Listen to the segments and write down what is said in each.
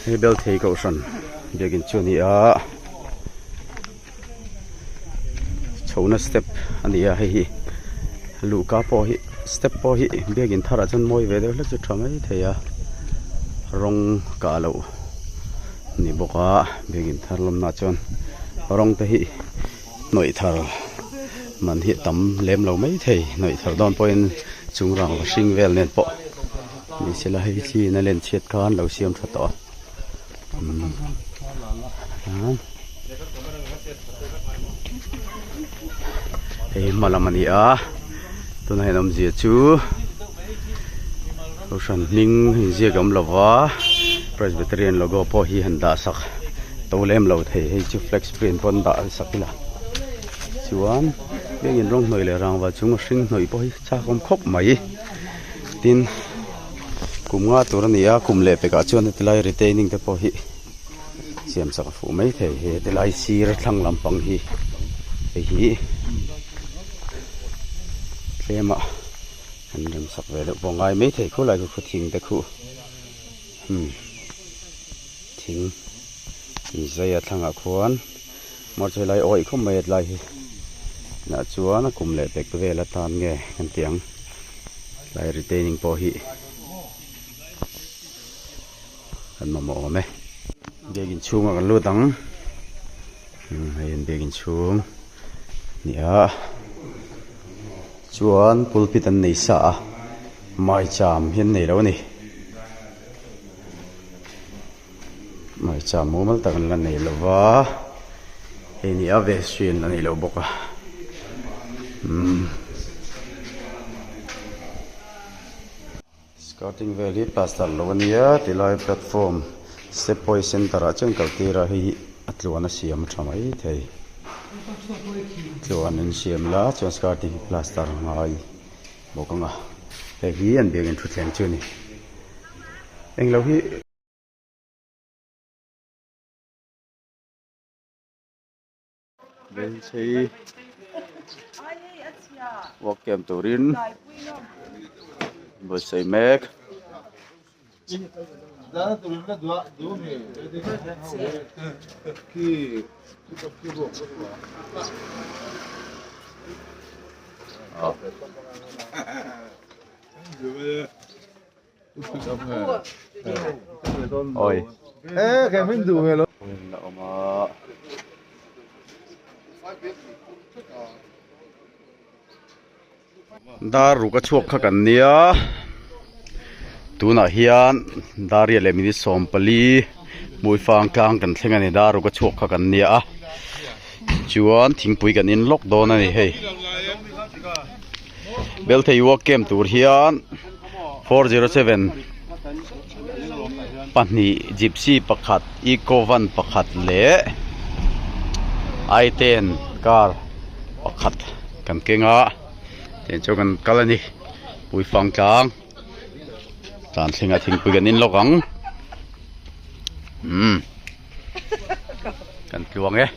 Hei Belthei Kohhran biakin chu a ni a, chhohna step a ni a hei hi luhka pawh hi step pawh hi biakin tharah chuan mawi ve deuh hlek chu tha mai thei a rawng kah loh a ni bawk a biakin thar lawmna chuan rawng te hi hnawih thar man hi a tam lem lo mai thei hnawih thar dawn pawhin chung rangva hring vel nen pawh ni sela hei thli in a len chhiat khan lo siam tha tawh a umm hei hi hma lam a ni a tunah hian awmzia chu kohhran hming inziak a awm lo va presbyterian logo pawh hi han dah sak to lem lo thei hei chu flex print pawh an dah sak ila chuan heng in rawng hnawih leh rangva chung a hring hnawih pawh hi chak awm khawp mai tin kum nga tur a ni a kum leh pekah chuan heti lai retaining te pawh hi siam chak a fuh mai thei he ti lai sir thlang lampang hi hei hi tlem ah an rem sak ve deuh pawh a ngai mai thei khulai khu thing te khu umm thing inzai a thlangah khuan mahse helai awih khawp mai a tlai hi tunah chuan a kum leh pek vel atan nge kan tih ang tlai retaining pawh hi kan mamawh awm e biakin chhungah kan lut ang umm hei an biakin chhung a ni a chuan pulpit an nei sa a maicham hi an nei lo a ni. Hmaicham mumal tak an la nei lo va hei ni a vehshin a nei lo bawk a umm skirting vel hi plaster loh a nia tilai platform step pawh hi center ah chuan kal tir a hei hi a tluan a siam a tha mai thei tluan an siam la chuan skirting hi plaster a ngai bawk ang a hei hi an biakin thutthleng chu a ni englo hi. Bengchhei work camp turin buatsaih mek. Oi. Eh, cái mình đủ rồi. La awm a. Dar ruk a chhuak kha kan nia tunah hian dar riat leh minute 14 hmuifang tlang kan thleng a ni dar ruk a chhuak kha kan nia a chuan thingpui kan in lawk dawn a ni hei. Belthei work camp tur hian 407 pahnih gypsy pakhat eco van pakhat leh i ten car pakhat kan keng a tiang chuan kan kal a ni puifang tlang tlan thlengah thingpui kan in lawk ang umm kan tluang e.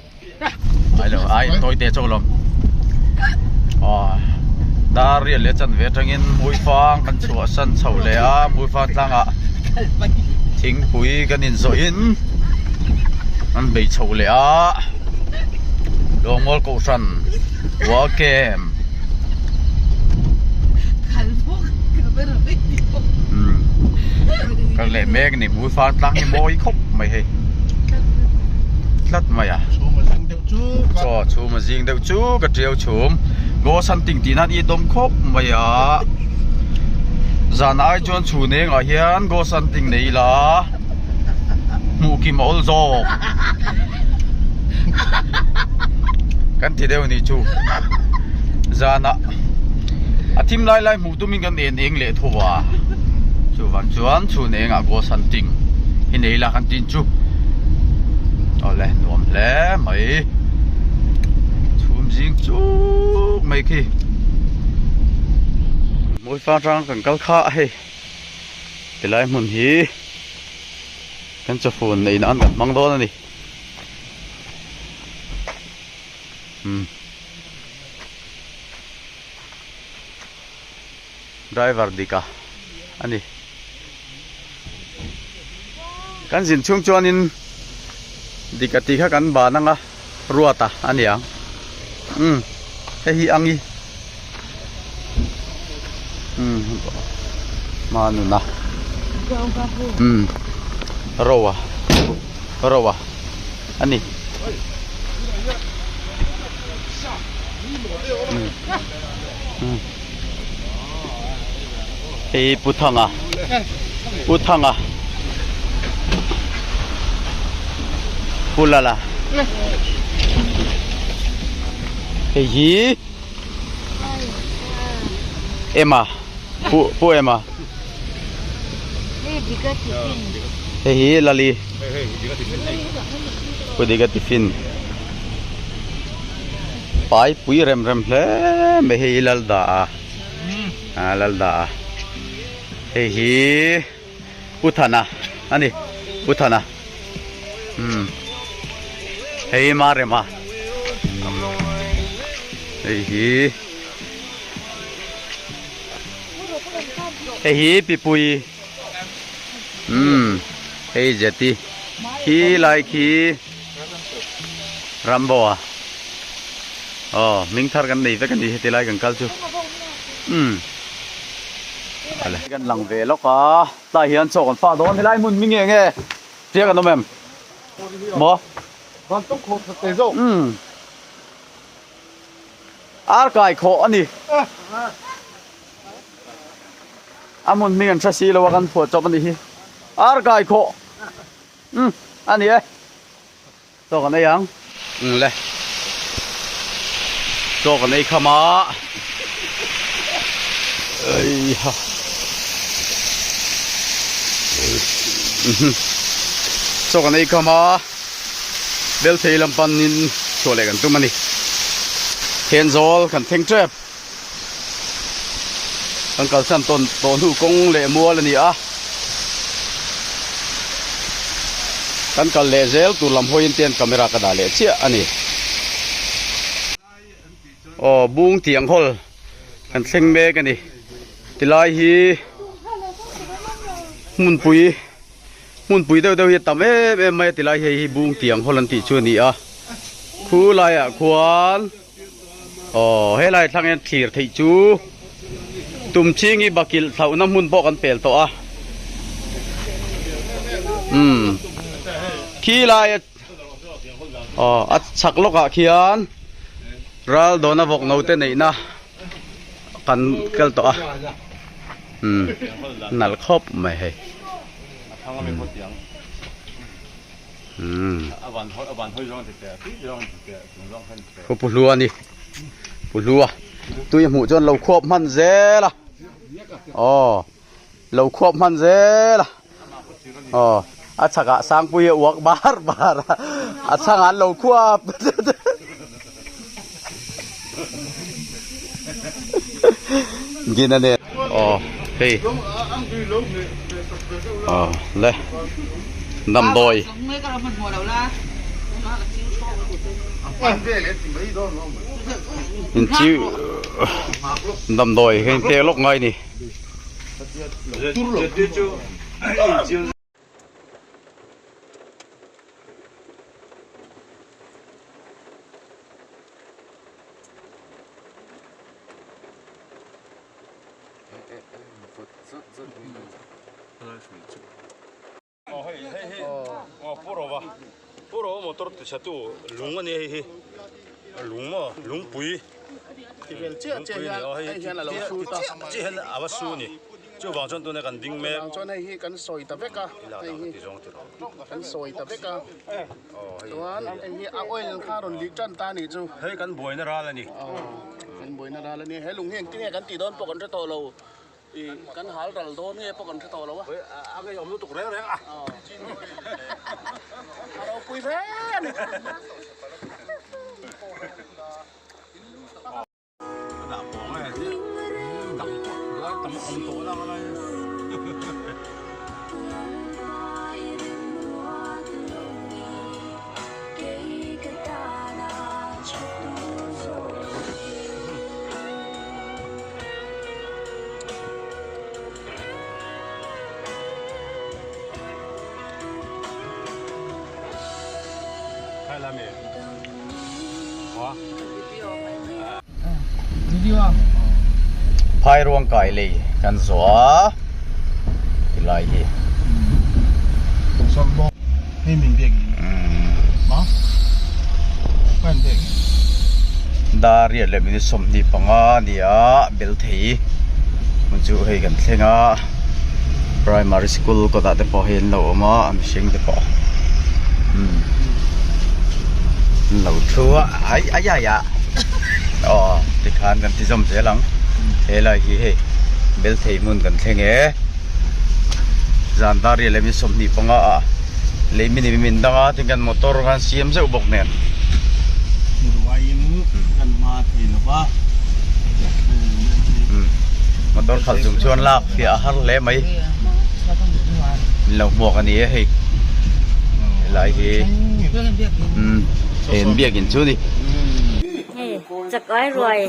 Ai lo ai tawi te chauh lawm aw dar riat leh chanve atangin Hmuifang kan chhuah san chho leh a Hmuifang tlangah thingpui kan inzawh in an bei chho leh a Lawngmual Kohhran World Camp kal leh mek a ni Hmuifang tlang hi mawi khawp mai hei. tlat mai a chaw chhum a zing deuh chu ka tiau chhum goa something tih nan i dawm khawp mai a zan ai chuan chhun eng ah hian goa something nei ila hmuh kim a awl zawk kan ti deuh ni chu zan ah a thim lai lai hmuh tumin kan en eng leh tho a chuvang chuan chhun eng ah goa something hi nei ila kan tin chu awle nuam hle mai chhum zing chuk mai khi mawi fang tang kan kal kha a hei tilai hmun hi kan chawfun neih nan kan hmang dawn a ni umm driver dika a ni. Kan zin chhung chuanin dik a tih kha kan ban anga ruat a a niang umm hei hi ang i umm hmanuna umm ro a ro a a ni umm umm. Hei Pu Thanga Pu Thanga Pu Lala hei hi Emma Pu Pu Emma hei hi Lali Pu Dika tiffin. Pai pui rem rem hle mai hei hi lal dah a ah lal dah a hei hi Pu Thana a ni Pu Thana umm hei hi Marema hei hi hei hi Pipui umm hei Jeti khi lai khi. Rambo a aw hming thar kan nei vek a ni heti lai kan kal chu umm ale kan lang ve lawk a tlai hian chaw kan fah dawn helai hmun mi nge nge chiang an awm em maw umm ar kai khawh a ni a hmun hming an hre si lo a kan phuah chawp a nih hi ar kai khawh. Umm a ni e chaw kan ei ang umm le chaw kan ei kham a eiha chaw kan ei kham a bel thei lam panin chhuah leh kan tum a ni Thenzawl kan thleng tep Kan kalsan tawn tawh hnu kawng leh mual a ni a, kan kal leh zel tur lam hawiin te hian camera ka dah leh chiah a ni. Aw bung tiang hawl kan thleng mek a ni, tilai hi hmunpui hmunpui deuh deuh hi a tam em em mai a tilai hei hi bung tiang hawl an tih chu a ni a, khu laiah khuan. Aw helai thlang hian thlir theih chu tum chhingi bakilh thlauhna hmun pawh kan pel tawh a umm khi lai aw a chhak lawkah khian ral dawna vawk no te neihna kan kal tawh a umm nalh khawp mai hei. Khaw pu hlua a ni pu hlua tui a hmuh chuan lo khuap hman zel a aw lo khuap hman zel a aw a chhakah sangpui a uak bar bar a a chhangah an lo khuap Gina nen aw hei aw le damdawi in chiu damdawi hei te lawk ngai ni. Chuvang chuan tuna kan ding mek. Chuvang chuan hei hi kan sawi ta vek a, hei hi kan sawi ta vek a. Chuan hei hi a oil kha rawn lih tan ta a nih chu. Hei kan buaina ral a ni. Kan buaina ral a ni. He lung hi engtin nge kan tih dawn pawh kan hre tawh lo. Ih kan hal ral dawn nge pawh kan hre tawh lo a. A ngeiawm lutuk reng reng a. A ropui hle a ni. Phai ruang kai lei kan zawh a tilai hi. Dar riat leh minute 25 a ni a bel thei hmun chu hei kan thleng a primary school kawtah te pawh hei an lo awm a a mihring te pawh umm an lo thu a ai ai ai ah aw tikhan kan ti zawm zel ang helai hi hei bel thei hmun kan thleng e zan dar riat leh minute 25 ah lei minute min dang a tin kan motor khan siam zeuh bawk nen. Motor khalh chung chuan lak fiah a har hle mai min lo hmuak a ni e hei helai hi umm hei an biakin chu a ni. Hei chak ai ruai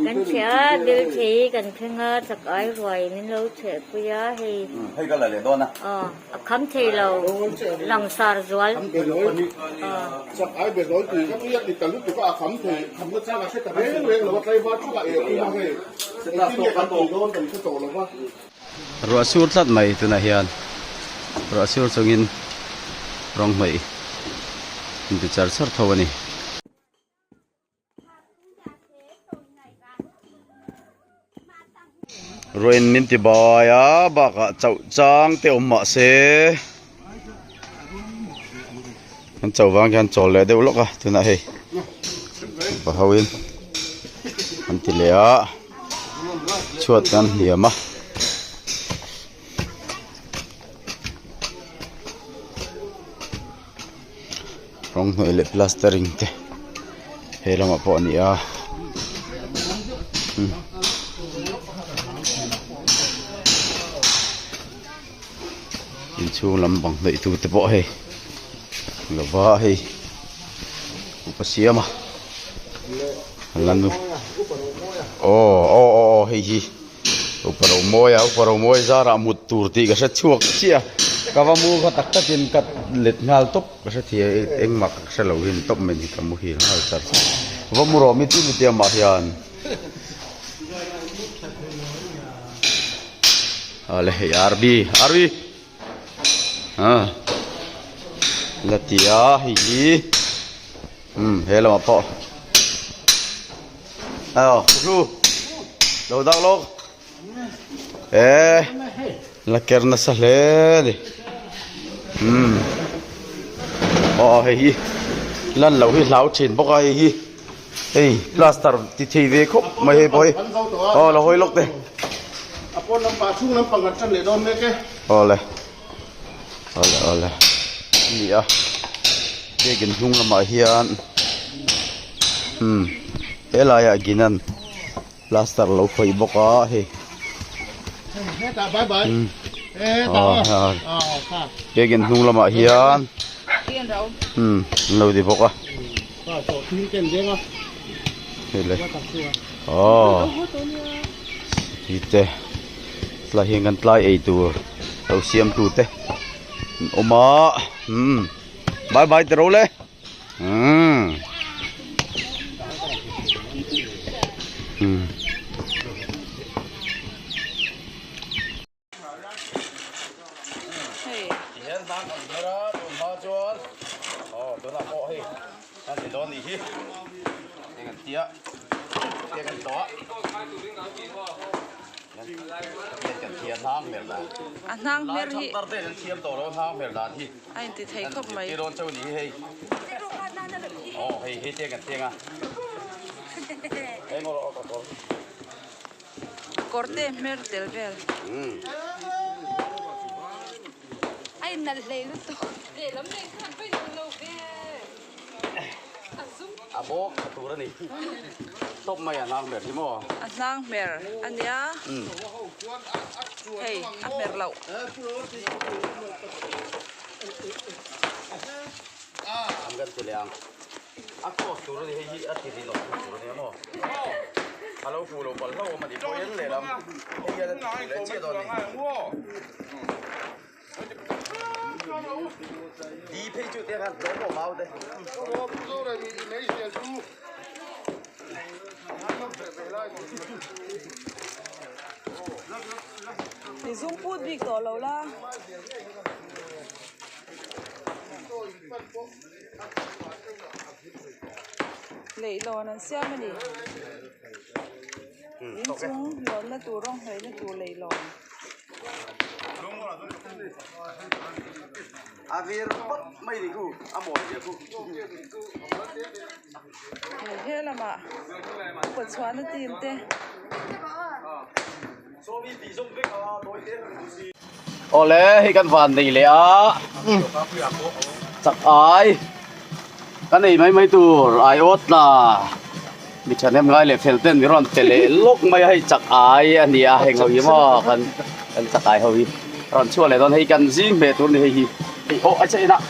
kan chhe a bel thei kan thleng a chak ai ruai min lo chheh pui a hei. Hei ka la leh dawn a. Aw. A kham thei lo langsar zual. Ruah sur tlat mai tunah hian ruah sur chungin rawng hnawih inti char char tho a ni. Ruain min ti bai a bakah chauh chang te awm mah se an chauh vang hian chawl leh deuh lawk a tunah hei pa ho in an ti leh a chhuat kan hniam a. Rawng hnawih leh plastering te he lamah pawh a ni a inchhung lam bang hnawih tu te pawh hei lova hei upa siama la nu aw aw aw hei hi. Upa Romawia Upa Romawia zarah mut tur tih ka hre chhuak chiah a, ka va mu kha tak takin ka let nghal tawp ka hre thei a engmah ka hre lo hin tawp mai ni ka muhil nghal char char va mu rawh mi chu mi tia mah hian ale hei RB RB ah la ti a hei hi umm he lamah pawh. Aw ru lo dak lawk e la ker nasa hle a ni umm aw hei hi lan loh hi hlau thin bawk a hei hi hei plaster ti thei ve khawp mai hei pawh hi aw la hawi lawk teh awle awle awle a ni a biakin hnung lamah hian umm helai ah ginan plaster lo khawih bawk a hei biakin hnung lamah hian umm an lo ti bawk a hei le aw hi te. Tlai hian kan tlai ei tur lo siam tu te an awm a umm bye bye ti ro le umm umm. Tihian hna kan hmer a tun hma chuan aw tunah pawh hei a ni dawn nih hi heng an tia heng an tawh a. A hnang hmer hi a inti thei khawp mai. Kawr te hmer tel vel. A innalh hlei lutuk. A bawk tha tur a ni. Tawp mai a hnang hmer hi maw? A hnang hmer a nia. Hei a hmer loh. An kan ti leh ang. A cross tur a ni hei hi a ti rinawm tur a nia maw? A lo fuh lo palh hlauh awm a ni pawh en lehlam hei hian a ti fuh leh chiah dawn a ni. I zum put bik tawh lo la. Leihlawn an siam a ni. Inchung lawnna tur rawng hnawihna tur leihlawn. He lamah upa chhuahna team te. Awle hei kan van nei leh a chak ai ka nei mai mai tur ai awt la mi thahnem ngai leh fel ten mi rawn pe leh lawk mai a hei chak ai a ni a heng ho hi maw kan kan chak ai ho hi rawn chhuah leh dawn hei kan zing hmeh tur a ni hei hi hei aw a che inah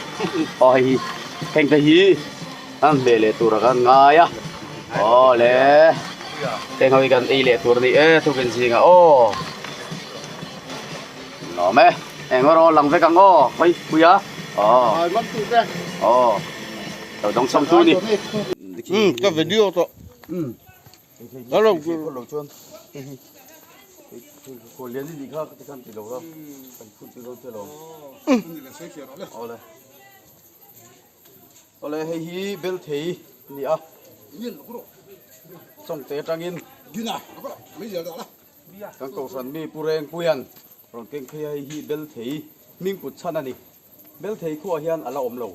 aw hei hi heng te hi An hmeh leh tur a kan ngai a aw le heng ho hi kan ei leh tur a ni e thukin zingah aw nuam e eng erawh lang vek ang aw khawi pui a aw aw lo dawng sawm tu ni um ka video tawh lo lo chuan hei hi khaw lian ni kha ka ti khan ti lo la kan phut chu zo che lo aw le Awle hei hi bel thei a ni a chawngte atangin kan kohhran mi Pu Rengpuia'n rawn keng phei a hei hi bel thei hming put chhan a ni bel thei khuah hian a la awm lo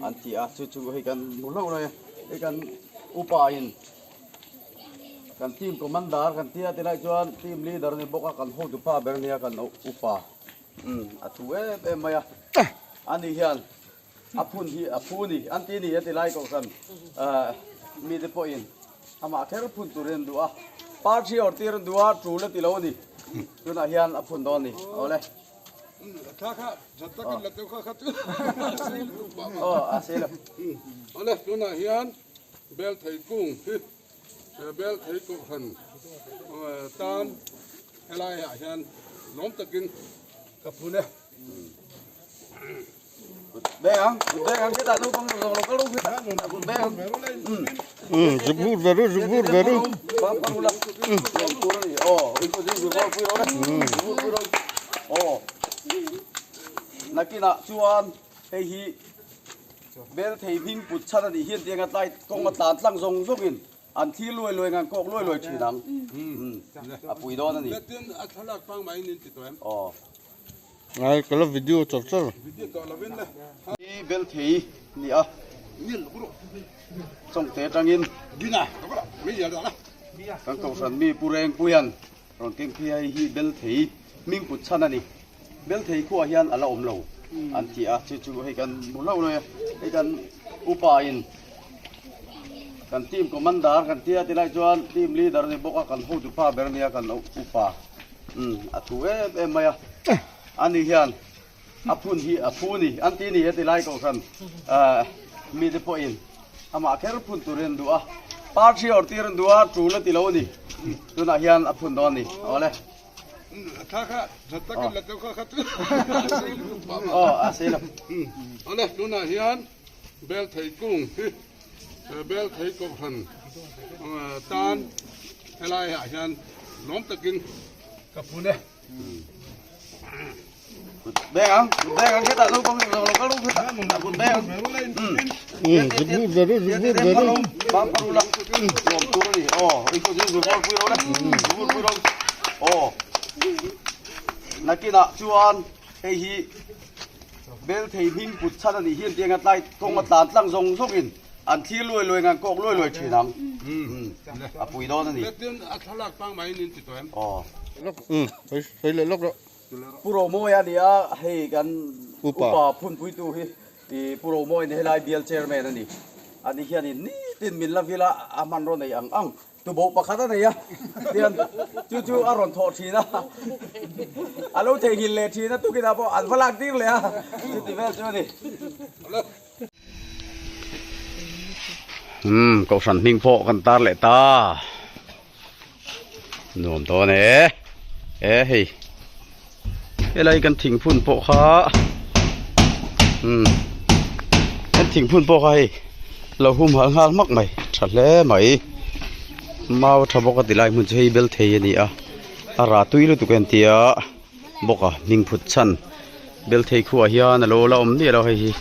an ti a chu chu hei kan hmu hlauh mai a hei kan upa in kan team commander kan tia tilai chuan team leader a ni bawk a kan hotu pa ber a nia kan upa umm a thu em em mai a ani hian. A phun hi a phu ni an ti ni a ti lai kohhran mite pawhin amah kher phun turin an duh a, party awrh tir an duh a, tul a ti lo a ni. Tunah hian a phun dawn a ni. Awle. Aw a sei lo. Awle tunah hian bel thei kung hi bel thei kohhran tan helaiah hian lawm takin ka phun e. Nakinah chuan hei hi bel thei hming put chhan a nih hian tiang a tlai kawng a tlan tlang zawng zawngin an thlir luai luai ngan kawk luai luai thin ang a pui dawn a ni. Aw. Ngai ka la video char char. Hi bel thei ni a chawngte atangin kan kohhran mi Pu Rengpuia'n rawn keng phei a hei hi bel thei hming put chhan a ni. Bel thei khuah hian a la awm lo an ti a chu chu hei kan hmu hlauh mai a hei kan upa in kan team commander kan tia tilai chuan team leader a ni bawk a kan hotu pa ber a nia kan upa. Umm a thu em em mai a ani hian a phun hi a phu ni an ti ni heti lai kohhran ahh mite pawhin amah kher phun turin an duh a parthi awrh tir an duh a tul a ti lo a ni tunah hian a phun dawn a ni awle aw a sei lo awle tunah hian bel thei kung hi Bel thei kohhran tan helaiah hian lawm takin ka phun e. Nakinah chuan hei hi Bel thei hming put chhan a nih hian tiang a tlai kawng a tlan tlang zawng zawngin an thlir luai luai ngan kawk luai luai thin ang. A pui dawn a ni. Aw. Pu Romawi a ni a, hei kan upa phunpuitu hi i Pu Romawi ni helai bial chairman a ni. Ani hianin nitin min la vil a, a hmanraw nei ang ang. Tuboh pakhat a nei a, tian chu chu a rawn thawh thin a, a lo theihnghilh leh thin a, tukinah pawh an va lak tir leh a, chuti vel chu a ni. Umm kohhran hming pawh kan tar leh ta, nuam dawn e, e hei helai kan thingphun pawh kha. Umm an thingphun pawh kha hei lo humhalh nghal hmak mai tha hle mai mau tha bawk a ti lai hmun chu hei bel thei a ni a a rah tui lutuk a intia bawk a hming phut chhan bel thei khuah hian a lo la awm miah lo hei hi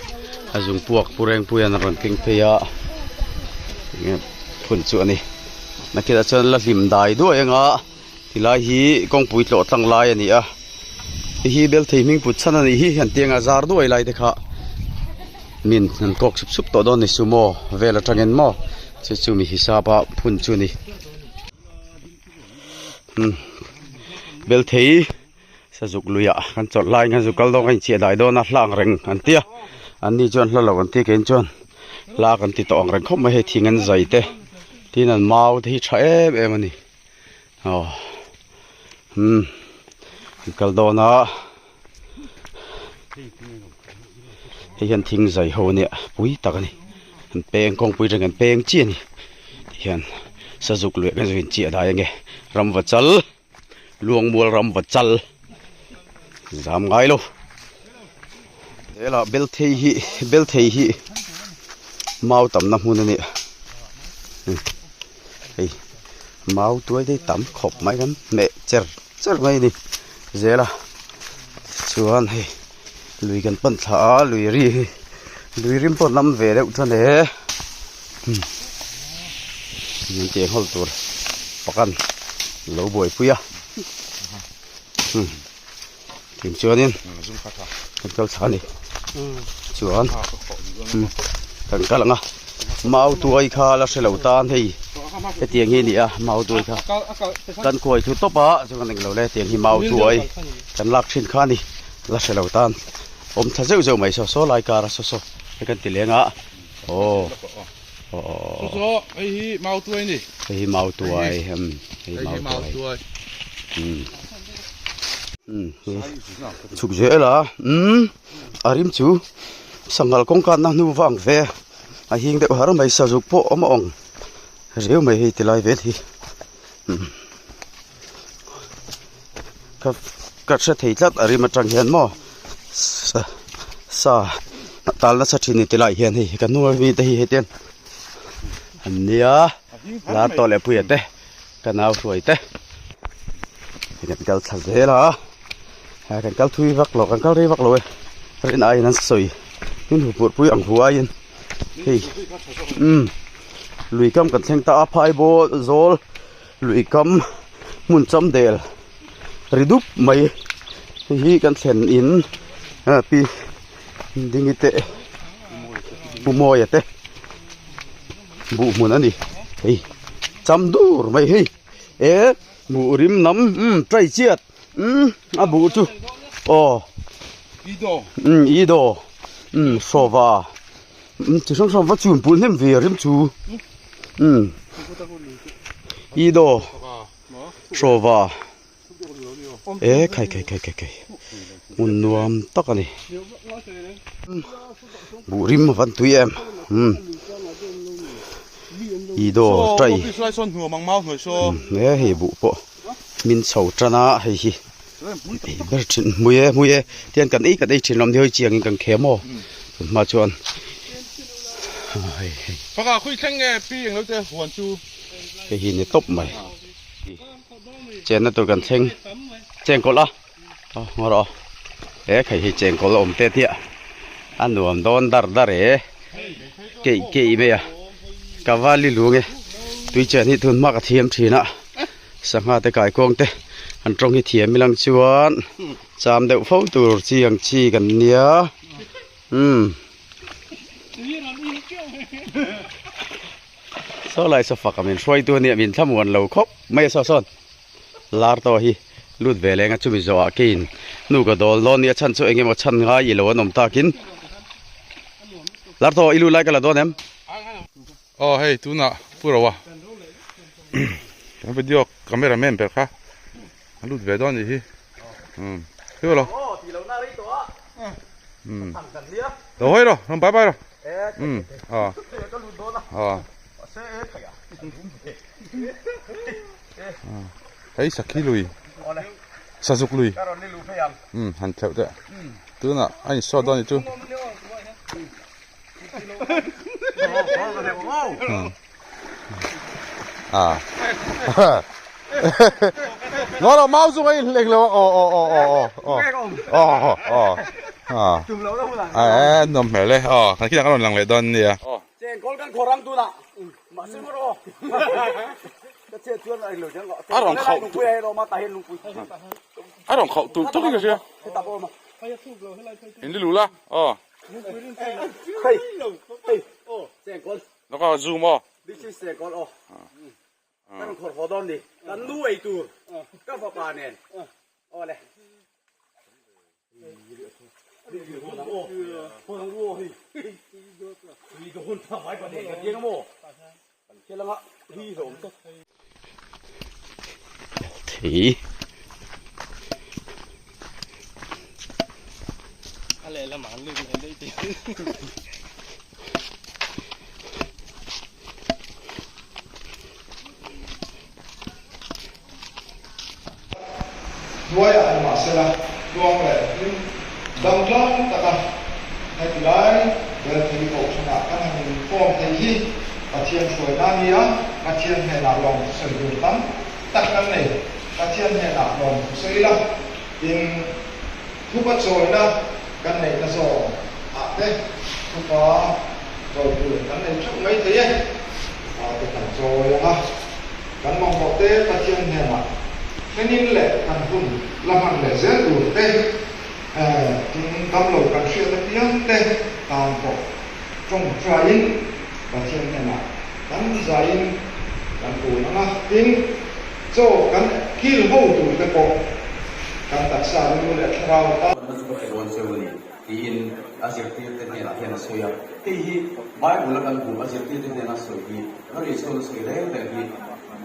a zung puak pu rengpuia'n a rawn keng phei a enge phun chu a ni nakinah chuan la hlim dai duai ang a. Tilai hi kawngpui tlawh tlang lai a ni a, hei hi Belthei hming put chhan a nih hi an tianga zar duai lai te kha min an kawk sup sup tawh dawn a ni sumo vel atangin maw chu chu mi hisap a phun chu a ni umm Belthei sazuk luiah kan chawlh laiin kan zuk kal dawn kan inchhiah dai dawn a hla ang reng an tia an ni chuan hla lo an tia keiin chuan hla kan ti tawh ang reng khawp mai hei thing an zai te tin an mau te hi tha em em a ni. Aw umm an kal dawn a hei hian thing zai ho ania pui tak ani an peng kawngpui atang an peng chiah ani tihian sazuk luih kan zui chiah dai ange ramva chal luangmual ramva chal zam ngai lo helah bel thei hi bel thei hi mau tamna hmun ani hei mau tuai te hi tam khawp mai kan hmeh cher cher mai a ni zel a tichuan hei lui kan pan thla a lui ri hi lui rim pawh a nam ve deuh chuan e an tih nghawlh tur pakhat lo buaipui a tin chuanin kan kal thla a ni chuan kan kal ang a mau tuai kha la hre lo tan hei hetiang hi a ni a mau tuai kha kan khuai thu tawp a chuan englo le hetiang hi mau tuai kan lak thin kha a ni la hre lo tan awm tha zeuh zeuh mai saw saw lai kar a saw saw hei kan ti leng a aw aw hei hi mau tuai a ni hei hi mau tuai hei hi mau tuai. Chhuk zel a umm a rim chu sanghal kawngka na hnu vang ve a hing deuh har mai sazuk pawh awm a awng riau mai hei tilai vel hi umm ka ka hre thei tlat a rim atang hian maw sa sa tal nasa thin a ni tilai hian hei ka hnung ami te hi hetiang an nia lar tawh leh puia te. Ka nau hruai te kan kal thla zel a a kan kal thui vak lo kan kal rei vak lo e rin aiin an sawi min hu pur pui ang hu aiin hei umm lui kam kan thleng ta a phai bawl zawl lui kam hmun cham del ri dup mai hei hi kan thlen in pi ding te pu mawia te. Buh hmun a ni hei cham dur mai hei e buh rim nam umm trai chiat umm a buh chu aw umm i daw umm hrawva umm chi hrang hrang va chhun pulh hnem ve a rim chu umm i daw hrawva. E khai khai khai khai khai hmun nuam tak a ni buh rim a van tui em umm i dawr tai e hei buh pawh min chho tan a hei hi ei ber thin hmui e hmui e tian kan ei kan ei thin lo ni hawi chiang in kan khem aw tun hma chuan hei hei hei hi ni tawp mai. Chenna tur kan thleng chengkawl a aw ngaw rawh aw he khai hi chengkawl a awm te tia a nuam dawn dar dar e keih keih mai a kavali lung e tui chen hi tun hma ka thiam thin a sangha te kaikuang te an tawng hi thiam ilang chuan cham deuh fo tur chi ang chi kan nia umm. Saw lai saw fak a min hruaitu a nia min thlamuan lo khawp mai a saw sawn lar tawh hi lut ve leng a chumi zawhah keiin nu ka dawl dawn nia chhan chu eng emaw chhan ngai i lo an awm takin lar tawh i lut lai ka la dawn em. Aw hei tunah pu ro a kan video camera man ber kha a lut ve dawn a nih hi umm hei lo umm lo hawi rawh rawn bye bye rawh. Umm aw aw hei sakhi lui sazuk lui umm han thleuh teh tunah a insawt dawn anih chu. À. Nó là mau dùng anh lên lo. Ồ ồ ồ ồ ồ. Ồ ồ. À. À nằm mẹ le. Ờ, khi nào lần lại đón nè. A rong khẩu. A rong khẩu tụ tụ cái gì? In đi lù la. Ờ. Nó có zoom không? This is the call. Kan khor ho don ni. Kan nu ei tur. Ka fa pa nen. Aw le. Thei. Hnuaiah ni mahsela tluang leh hlim dam tlang taka heti lai bel thei kohhranah kan han inkhawm thei hi Pathian hruaina a ni a, Pathian hnenah lawm sawi tur tam tak kan nei. Pathian hnenah lawm sawi ila, tin thupa chawina kan neihna zawng ah te thupa chawi tur kan nei theuh mai thei e. Thupa te kan chawi ang a, kan mamawh te Pathian hnenah thlenin leh kan hun la hman leh zel tur te, tin damlo kan hriat apiang te tan pawh tawngtaiin Pathian hnenah kan zaiin kan tun ang a, tin chaw kan kil ho tur te pawh kan taksa rilru leh thlarau tan. Ruatna chu ka pe dawn cheu a ni, tiin a zirtirte hnenah hian a sawi a. Hei hi Bible-a kan hmuh a zirtirte hnena sawi hi Lalisuan a sawi reng reng hi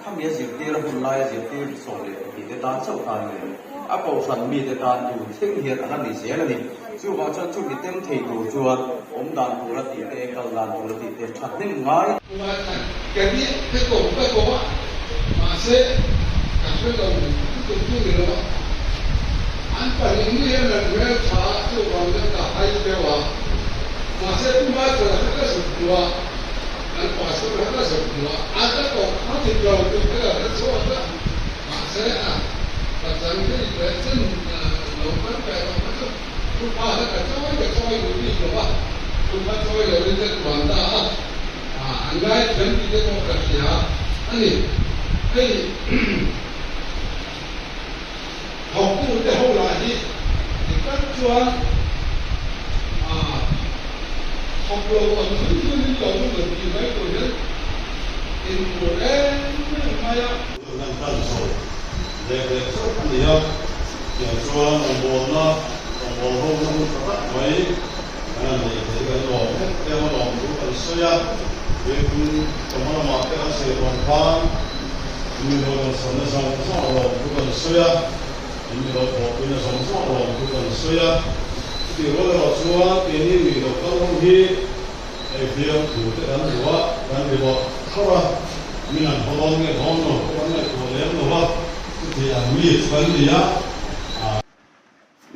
khami a zirtir a hun laia zirtir 12 te tan chauh khan a ni. A kohhran mite tan tun thleng hian a la ni zel a ni. Chuvang chuan chumi tem thei tur chuan awm dan tur a tih te, kal dan tur a tih te tha hnem ngai.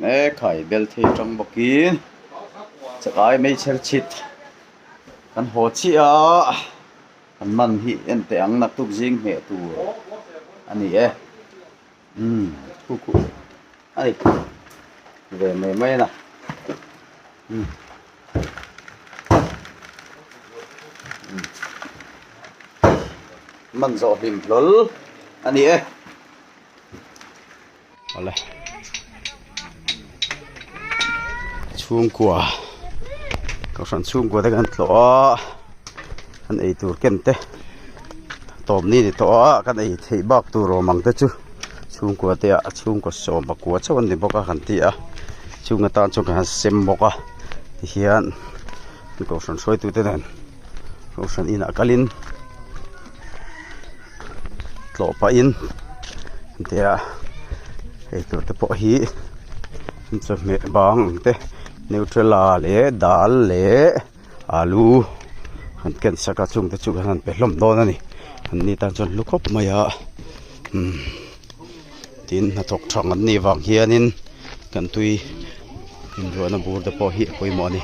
E khai bel thei tang bawkin chakai meichher chhit kan haw chiah a kan man hi en teh ang naktuk zing hmeh tur a ni e umm khu khu a ni ve mai mai a na umm. Man zawh hlim hlawl a ni e. Awle. Chhungkua kohhran chhungkua te kan tlawh a kan ei tur ken te tawp ni ni tawh a kan ei theih bak tur awm ang te chu chhungkua te ah chhungkua sawm pakua chauh an ni bawk a kan ti a chung atan chuan kan han sem bawk a tihian kohhran hruaitute nen kohhran inah kalin tlawh pahin tia eitur te pawh hi chawhmeh bang ang te neutrala leh dal leh alu an ken sak a chung te chu kan han pe hlawm dawn a ni an ni tan chuan hlu khawp mai a umm tin hnathawk thang an nih vang hianin kan tui inruahna bur te pawh hi a pawimawh a ni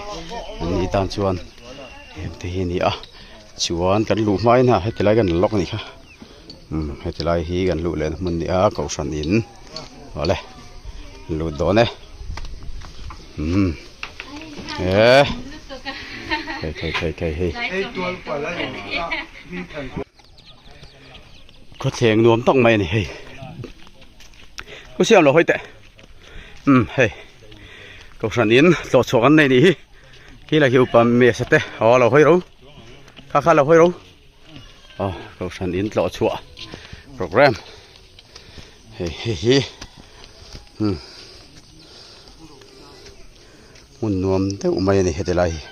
an ni tan chuan. Heng te hi a ni a chuan kan luh hma in a heti lai kan la lawk a nih kha umm heti lai hi kan luh lehna hmun a ni a kohhran in awle lut dawn e umm eee thei thei thei thei hei khawthleng nuam tak mai a ni hei u siam lo hawi teh umm hei kohhran in tlawh chhuah kan nei nih hi. Khi la hi upa mesa te aw lo hawi ro kha kha lo hawi ro aw kohhran in tlawh chhuah program hei hei hi umm hmun nuam deuh mai a ni heti lai hi.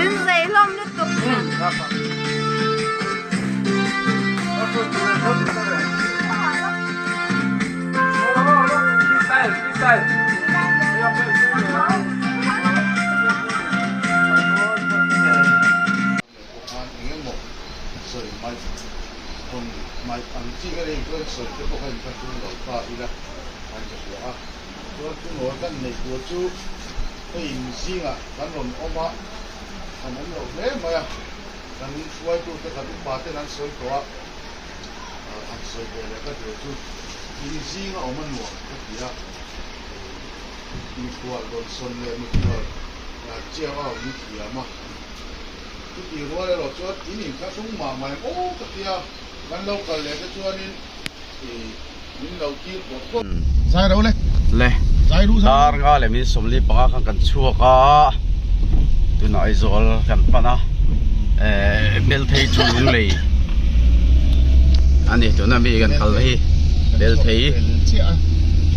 In zei hlawm lutuk. Chuan thunawi kan neih tur chu hei zingah kan rawn awm a, kan awm loh hle mai a, kan hruaitute kan upa ten an sawi tawh a, an sawi ve leh ka tur chu in zinga awm a nuam ka ti a, mikhual dawnsawn leh mikhual chiang a awm thiam a, chutih rual erawh chuan in inthlahrung mah mai maw ka ti a, kan lo kal leh te chuanin Min lo tir bawrh bawrh. Zai ro le. Le. Zai ru zai. Dar nga leh min 45 khan kan chhuak a. Tunah Aizawl kan pan a. Eh Belthei chu Lunglei. Ani tuna mi kan kal hi Belthei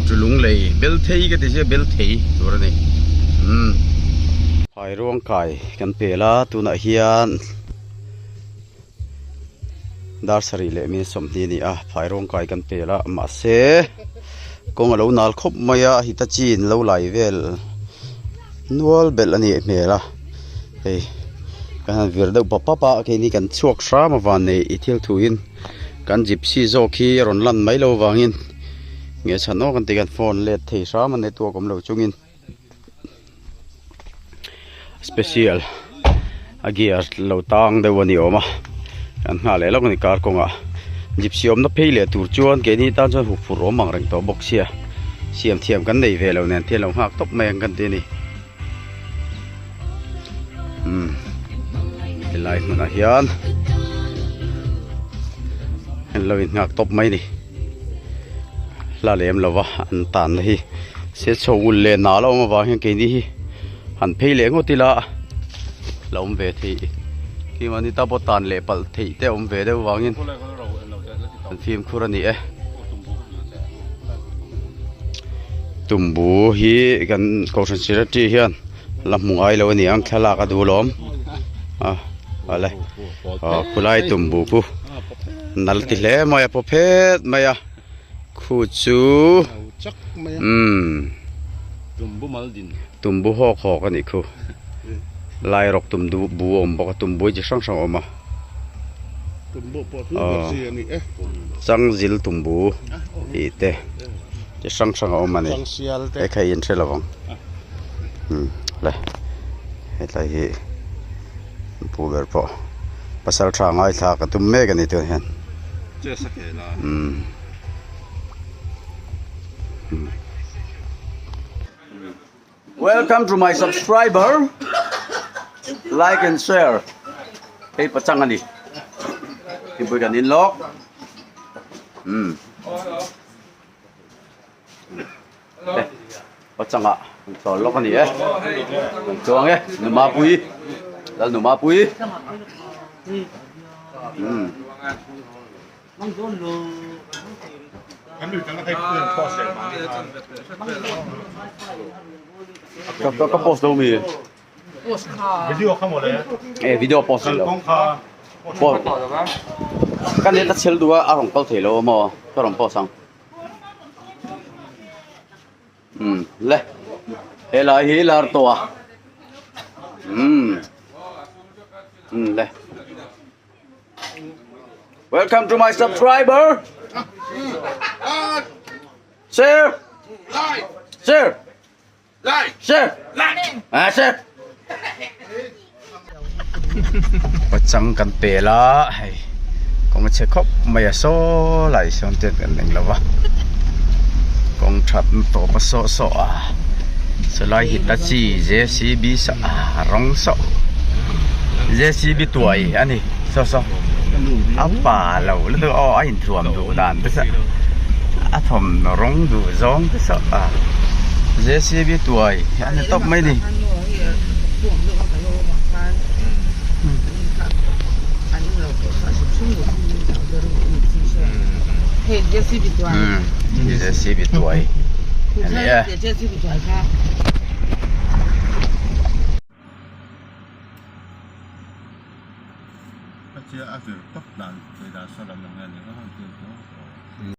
chu Lunglei. Belthei ka ti sia Belthei tur ani. Um. Phairuang kai kan pel a tunah hian. Dar sarih leh min 20 a ni a phai rawng kai kan pel a mahse kawng a lo nal khawp mai a hitachi in lo lai vel nual belh a nih hmel a hei kan han vir deuh pap pap a keini kan chhuak hram avan nei i thil thu in kan gypsy zawk hi a rawn lan mai lo vangin nge chhan awk an ti kan phone let thei hram a network awm lo chungin. Special a gear lo tang deuh a ni awm a kan nghah leh lawk a ni car kawngah gypsy awmna phei leh tur chuan keini tan chuan huk phurh awm ang reng tawh bawk sia siam thiam kan nei ve lo nen thian lo nghak tawp mai ang kan ti a ni umm helai hmunah hian an lo innghak tawp mai a ni. Hla lem lova an tanna hi se chho ul leh nal a awm avang hian keini hi han phei leh ngawt ila la awm ve theih keimahni ta pawh tan leh palh theih te a awm ve deuh vangin an fimkhur a ni e. Tumbu hi kan kohhran secretary hian la hmu ngai lo a ni ang thlalak a duh lawm a awle aw khulai tumbu khu nal ti hle mai a paw phet mai a khu chu umm tumbu hawk hawk a nih khu lai rawk tumbu bu a awm bawk a tumbu chi hrang hrang a awm a aw changzil tumbu tih te. Chi hrang hrang a awm a ni he kha in hre lo ang le hetlai hi pu ber pawh pasal tha ngaithla ka tum mek a ni tun hian umm. Welcome to my subscriber like and share hei pachang a ni thingpui kan in lawk umm. Pachanga an chawl lawk a ni e kan chuang e Numapui lal Numapui umm. Ka ka post lo mi e video post lo post ka net a chhel duh a a rawn kal thei lo a maw ka rawn post ang. Umm le helai hi lar tawh a umm umm le welcome to my subscriber share share share ah share Pachang kan pel a hei kawng a chhe khawp mai a saw lai sawn te kan eng lo va kawng that na tawp a saw saw a chulai hitachi JCB saw a rawng saw JCB tuai a ni saw saw a pa lo lutuk aw a inthuam duh dan te saw a thawmhnaw rawng duh zawng te saw a JCB tuai a ni tawp mai a ni. JCB tuai a ni e.